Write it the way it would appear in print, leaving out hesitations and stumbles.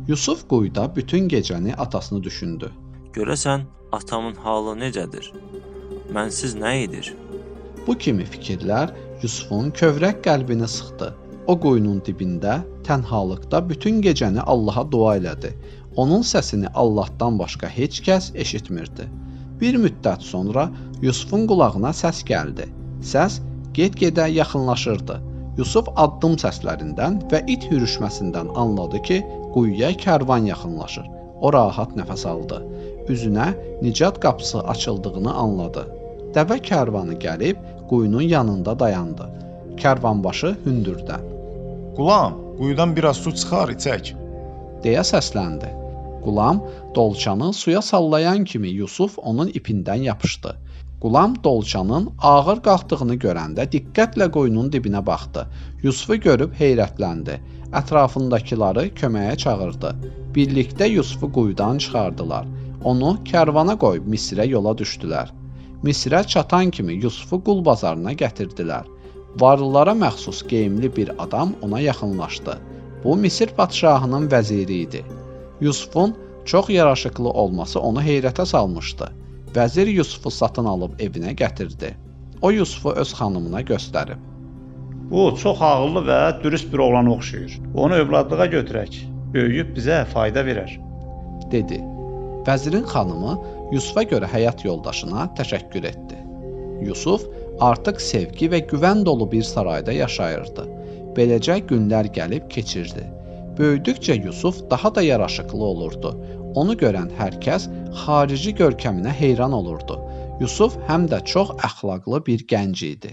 Yusuf quyuda bütün gecəni atasını düşündü. Görəsən atamın halı necədir? Mənsiz nə edir? Bu kimi fikirlər Yusufun kövrək qəlbini sıxdı. O quyunun dibində, tənhalıqda bütün gecəni Allaha dua elədi. Onun səsini Allahdan başqa heç kəs eşitmirdi. Bir müddət sonra Yusufun qulağına səs gəldi. Səs get-gedə yaxınlaşırdı. Yusuf addım səslərindən və it hürüşməsindən anladı ki, quyuya kərvan yaxınlaşır. O rahat nəfəs aldı. Üzünə nicat qapısı açıldığını anladı. Dəvə kərvanı gəlib quyunun yanında dayandı. Kərvanbaşı hündürdən "Qulam, quyudan biraz su çıxar, içək," deyə səsləndi. Qulam dolçanı suya sallayan kimi Yusuf onun ipindən yapışdı. Qulam dolçanın ağır qalxdığını görəndə diqqətlə quyunun dibinə baxdı. Yusufu görüb heyrətləndi. Ətrafındakıları köməyə çağırdı. Birlikdə Yusufu quyudan çıxardılar. Onu kərvana qoyub Misrə yola düşdülər. Misrə çatan kimi Yusufu qul bazarına gətirdilər. Varlılara məxsus geyimli bir adam ona yaxınlaşdı. Bu Misir padşahının vəziri idi. Yusufun çox yaraşıqlı olması onu heyrətə salmışdı. Vəzir Yusufu satın alıb evinə gətirdi. O Yusufu öz xanımına göstərib: "Bu çox ağıllı və dürüst bir oğlana oxşayır. Onu övladlığa götürək. Böyüyüb bizə fayda verər," dedi. Vəzirin xanımı Yusufa görə həyat yoldaşına təşəkkür etdi. Yusuf artıq sevgi və güvən dolu bir sarayda yaşayırdı. Beləcə günlər gəlib keçirdi. Böyüdükcə Yusuf daha da yaraşıqlı olurdu. Onu görən hər kəs xarici görkəminə heyran olurdu. Yusuf həm də çox əxlaqlı bir gənc idi.